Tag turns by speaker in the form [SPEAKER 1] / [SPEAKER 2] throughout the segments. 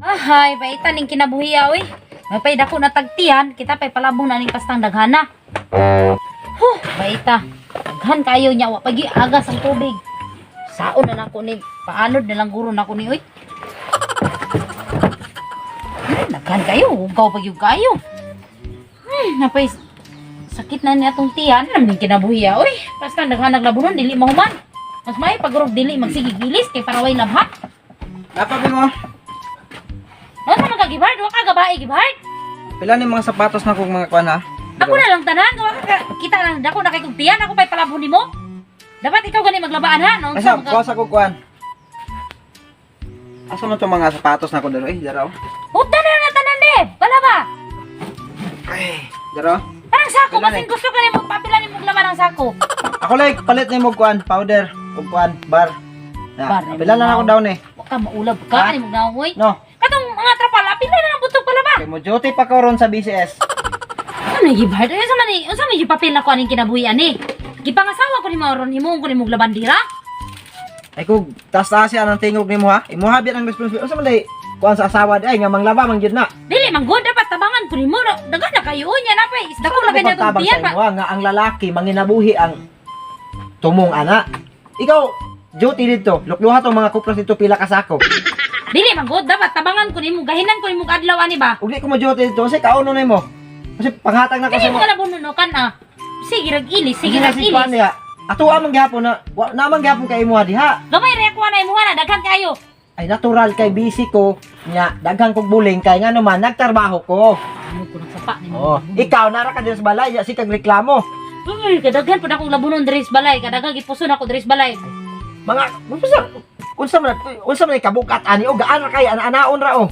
[SPEAKER 1] Ahay, baita ning kinabuhi oy. Mapay dako na tagtian, kita pay palabong na ning pastang daghana. Huh, baita. Daghan kayo nya wa pagi agas ang tubig. Saon na nako ni paanod na lang guro nako ni oy. Daghan kayo, hugaw pag yung kayo. Napay sakit na ni atong tiyan, ano ning kinabuhi oy. Basta daghan naglabonon dili mahuman. Mas may pagurog dili magsigig ilis kay para way labha.
[SPEAKER 2] Napabi mo.
[SPEAKER 1] Ano sa mga gibhard? Wa ka gabae gibhard?
[SPEAKER 2] Pila ni mga sapatos na kong mga kuan ha?
[SPEAKER 1] Ako na lang tanan, wa ka kita lang dako na kay kog tiyan, ako pay palabhon nimo. Dapat ikaw gani maglabaan ha, no?
[SPEAKER 2] Asa, kuha sa kong kuan. Asa man tong mga sapatos na ko daro eh, daro.
[SPEAKER 1] Uta na na tanan de. Wala ba?
[SPEAKER 2] Ay, daro.
[SPEAKER 1] Parang sako
[SPEAKER 2] Pila
[SPEAKER 1] basin gusto ka nimo papila nimo laman ang sako.
[SPEAKER 2] Ako like palit nimo kuan, powder ug kuan, bar. Na,
[SPEAKER 1] Bar,
[SPEAKER 2] pila na ako daw ni.
[SPEAKER 1] Wa ka maulab ka
[SPEAKER 2] Ha?
[SPEAKER 1] ani mo naoy.
[SPEAKER 2] No,
[SPEAKER 1] Katong mga trapal, apila na lang butog pala ba?
[SPEAKER 2] kay mo duty pa ko ron sa BCS.
[SPEAKER 1] Ano gibhard? Unsa man ni? Unsa man papel na ko aning kinabuhi ani? Gipangasawa ko nimo ron himuon ko nimo labandira.
[SPEAKER 2] Ay kug taas-taas siya ang tingog nimo ha. Imuha biya ang responsibility. Unsa man day kuan sa asawa di ay nga manglaba man gyud na.
[SPEAKER 1] Dili man gud dapat tabangan ko nimo. Daghan na kayo nya na pay. Dako na kanya tong
[SPEAKER 2] Pagtabang
[SPEAKER 1] tiyan
[SPEAKER 2] sa
[SPEAKER 1] pa.
[SPEAKER 2] imuha nga ang lalaki manginabuhi ang tumong ana. Ikaw duty dito. Lukluha tong mga kupras dito pila ka sako.
[SPEAKER 1] Dili man gud dapat tabangan ko nimo, gahinan ko nimo adlaw ani ba?
[SPEAKER 2] Ug di ko mo duty dito kasi kauno nimo. Kasi panghatag na ko
[SPEAKER 1] Dili
[SPEAKER 2] sa
[SPEAKER 1] mo
[SPEAKER 2] imo.
[SPEAKER 1] ka nabununukan ah. Sige rag ilis, sige
[SPEAKER 2] Sige
[SPEAKER 1] rag
[SPEAKER 2] si kuan
[SPEAKER 1] ilis.
[SPEAKER 2] niya. Ato man gihapon na wa na man gihapon kay imuha diha.
[SPEAKER 1] Gamay ra kuha na imuha na daghan kayo.
[SPEAKER 2] Ay natural kay busy ko nya daghan kog buling kay ngano man nagtrabaho ko.
[SPEAKER 1] Ano ko nagsapa nimo.
[SPEAKER 2] Oh, ikaw nara ka diri sa balay ya sikag reklamo.
[SPEAKER 1] Uy, kadaghan pud akong labunon diri sa balay, kadaghan gipuson ako diri sa balay.
[SPEAKER 2] Mga unsa unsa man kabukat ani o gaan ra kay ana-anaon ra o.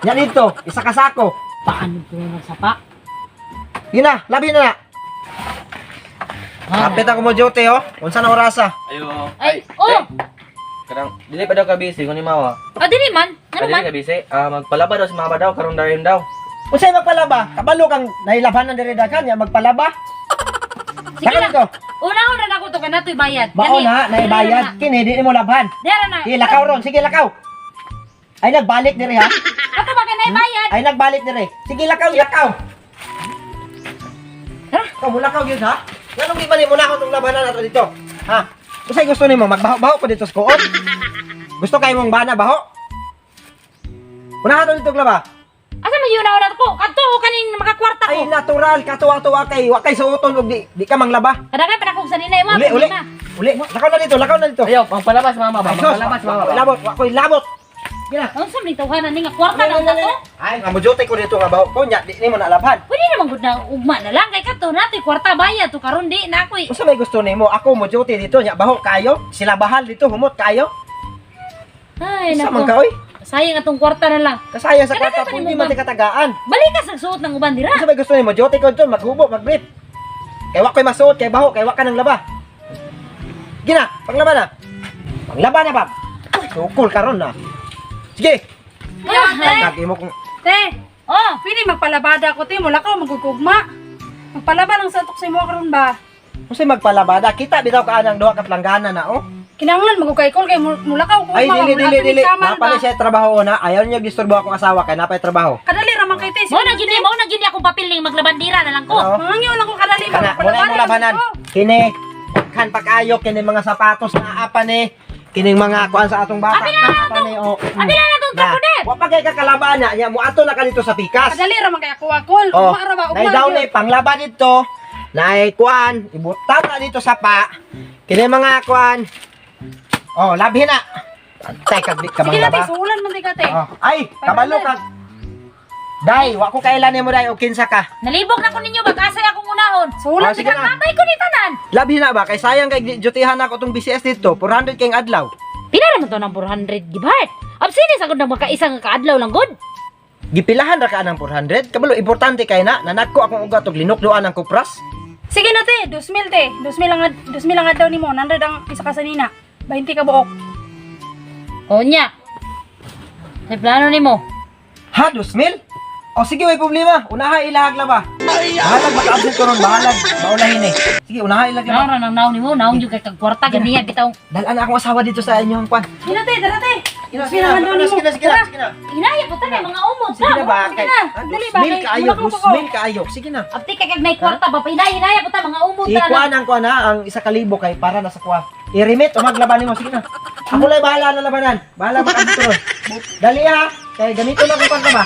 [SPEAKER 2] Nya dito, isa ka sako.
[SPEAKER 1] Paano ko nagsapa?
[SPEAKER 2] Gina, labi na na. Kapit ako mo duty oh. Unsa na orasa?
[SPEAKER 3] Ayo.
[SPEAKER 1] Ay, oh.
[SPEAKER 3] Karang dili pa daw ka busy kun ni mama.
[SPEAKER 1] Ah, dili man. Ano
[SPEAKER 3] Dili
[SPEAKER 1] man?
[SPEAKER 3] ka busy. Ah, magpalaba daw si mama daw karon dayon daw.
[SPEAKER 2] Unsay magpalaba? Kabalo kang nailabhanan diri daghan nya magpalaba.
[SPEAKER 1] Sige
[SPEAKER 2] Saka
[SPEAKER 1] na.
[SPEAKER 2] dito.
[SPEAKER 1] Unahon na nako to kanatoy bayad.
[SPEAKER 2] Mao
[SPEAKER 1] Dali.
[SPEAKER 2] na, naibayad. Kini di nimo labhan.
[SPEAKER 1] Dara na.
[SPEAKER 2] Sige, lakaw ron. Sige, lakaw. Ay, nagbalik diri ha.
[SPEAKER 1] Ato ba kay naibayad?
[SPEAKER 2] Ay, nagbalik diri. Sige, lakaw, lakaw.
[SPEAKER 1] Tara.
[SPEAKER 2] Ikaw, mulakaw yun ha? Nganong di ba ni muna ako itong labanan nato dito? Ha? Unsay gusto nimo? Magbaho-baho ko dito sa kuot? Gusto kay mong bana baho? Unahan to dito laba.
[SPEAKER 1] Asa man yun na ko? Kadto ko kaning makakwarta ko.
[SPEAKER 2] Ay natural katuwa-tuwa kay wa kay suoton og di ka manglaba.
[SPEAKER 1] Kadaghan pa na kong saninay mo.
[SPEAKER 2] Uli, uli. Uli, lakaw na dito, lakaw na dito.
[SPEAKER 3] Ayo, magpalaba si mama ba?
[SPEAKER 2] Ay, sus,
[SPEAKER 3] Magpalaba si mama
[SPEAKER 2] wa
[SPEAKER 3] ba?
[SPEAKER 2] ko'y labot, wa ko'y labot. Gina.
[SPEAKER 1] Unsa man tawhanan ni nga kwarta na unta to?
[SPEAKER 2] Ay, nga mo duty ko dito nga baho ko nya di nimo nalabhan.
[SPEAKER 1] Pwede naman gud na ugma na lang kay kadto natoy kwarta bayad to karon di na ako'y.
[SPEAKER 2] Unsa may gusto nimo? Ako mo duty dito nya baho kayo. Sila bahal dito humot kayo.
[SPEAKER 1] Ay
[SPEAKER 2] Unsa man
[SPEAKER 1] nako.
[SPEAKER 2] ka oy?
[SPEAKER 1] Sayang atong kwarta na lang.
[SPEAKER 2] Kasaya sa
[SPEAKER 1] Kada
[SPEAKER 2] kwarta
[SPEAKER 1] pa
[SPEAKER 2] kung
[SPEAKER 1] nimo
[SPEAKER 2] di man
[SPEAKER 1] ba?
[SPEAKER 2] ti katagaan.
[SPEAKER 1] Balik ka sa suot ng uban dira.
[SPEAKER 2] Unsa may gusto nimo? Duty ko dito, maghubo, magbrief. Kay wa ko'y masuot, kay baho, kay wa ka nang laba. Gina, panglaba na. Panglaba na, bab. Sukol karon na. Sige,
[SPEAKER 1] Ay,
[SPEAKER 2] tagtag imo kung
[SPEAKER 4] Te,
[SPEAKER 1] oh,
[SPEAKER 4] pwede magpalabada ko te, mula ka magugugma. Magpalaba lang sa atok sa imo karon ba?
[SPEAKER 2] unsay magpalabada. Kita bitaw ka anang duha ka planggana na oh.
[SPEAKER 4] Kinahanglan magugay kol kay mula ka
[SPEAKER 2] Ay
[SPEAKER 4] ugma,
[SPEAKER 2] dili
[SPEAKER 4] mula
[SPEAKER 2] dili
[SPEAKER 4] ka
[SPEAKER 2] dili.
[SPEAKER 4] nagsaman
[SPEAKER 2] Napali
[SPEAKER 4] ba?
[SPEAKER 2] siya trabaho na. Ayaw niya disturbo akong asawa kay napay trabaho.
[SPEAKER 4] Kadali ra man kay te.
[SPEAKER 1] mo na gini, mo na gini akong papel ning maglabandira na lang ko.
[SPEAKER 2] Ano?
[SPEAKER 4] Mangangyo lang ko kadali ba?
[SPEAKER 2] Kana, muna mo labanan. Kini kan pag-ayo kini mga sapatos na apa ni kining mga kuan sa atong bata.
[SPEAKER 1] Abi na lang
[SPEAKER 2] Apa ni oh.
[SPEAKER 1] Abi na lang tong
[SPEAKER 2] Na,
[SPEAKER 1] trapo de.
[SPEAKER 2] wa pa kay kakalaban na nya mo ato na ka dito sa pikas.
[SPEAKER 4] Kadali ra man kay ako akol.
[SPEAKER 2] Oh,
[SPEAKER 4] Ugma ra ba? Ugma.
[SPEAKER 2] nay daw
[SPEAKER 4] ra
[SPEAKER 2] ni
[SPEAKER 4] gyud.
[SPEAKER 2] panglaba dito. Nay kuan, ibutang na dito sa pa. Kini mga kuan. Oh, labi na. Antay kag di ka
[SPEAKER 4] Sige na te,
[SPEAKER 2] manglaba.
[SPEAKER 4] suulan man te ka te.
[SPEAKER 2] Oh, ay, kabalo ka. Day, wa ko kailan nimo day og kinsa ka.
[SPEAKER 1] Nalibog na ko ninyo bag-asay akong unahon.
[SPEAKER 4] Suulan
[SPEAKER 2] Oh,
[SPEAKER 4] te
[SPEAKER 2] sige
[SPEAKER 4] ka.
[SPEAKER 2] na.
[SPEAKER 1] Abay ko ni tanan.
[SPEAKER 2] Labi na ba kay sayang kay dutihan ako tong BCS dito, 400 kay adlaw.
[SPEAKER 1] Pila naman to ng 400 gibhart. Absine sa gud na makaisa nga kaadlaw lang gud.
[SPEAKER 2] Gipilahan ra ka ng 400. Kabalo importante kay na nanagko akong ugat og linukluan ang kupras.
[SPEAKER 4] Sige na te, 2000 te. 2000 ang adlaw nimo, 100 ang isa ka sanina. 20 ka buok.
[SPEAKER 1] O nya. Sa plano nimo.
[SPEAKER 2] Ha, 2,000? O sige, may problema. Unaha ilahag laba. Bahalag maka-absent ko ron, bahalag. Maulahin eh. Sige, unaha ilag laba.
[SPEAKER 1] Naon ra nang naon nimo, naon jud kay kag kwarta ganiya bitaw.
[SPEAKER 2] Dalaan na akong asawa dito sa inyong kwan.
[SPEAKER 4] Sige na te, dara te.
[SPEAKER 2] Sige na, sige na,
[SPEAKER 4] Sige na,
[SPEAKER 2] sige na, sige na,
[SPEAKER 4] Tara.
[SPEAKER 2] sige na.
[SPEAKER 1] Hinaya po tayo mga umod
[SPEAKER 2] Sige na
[SPEAKER 1] ta.
[SPEAKER 2] ba?
[SPEAKER 4] Sige
[SPEAKER 2] Kay,
[SPEAKER 4] na.
[SPEAKER 2] ah,
[SPEAKER 4] Dali ba?
[SPEAKER 2] 2,000
[SPEAKER 4] Kay
[SPEAKER 2] kaayo,
[SPEAKER 4] mulakaw pa ko.
[SPEAKER 2] 2,000 kaayo. Sige na.
[SPEAKER 1] Abti kay kag nay kwarta ba hinaya hinaya po ta mga umod ta.
[SPEAKER 2] Ikuan ang kuan ha, ang 1,000 kay para na sa kuha. I-remit o maglaban nimo, sige na. Ako lang bahala na labanan. Bahala ba ka dito. Dali ha, kay ganito lang kung ba.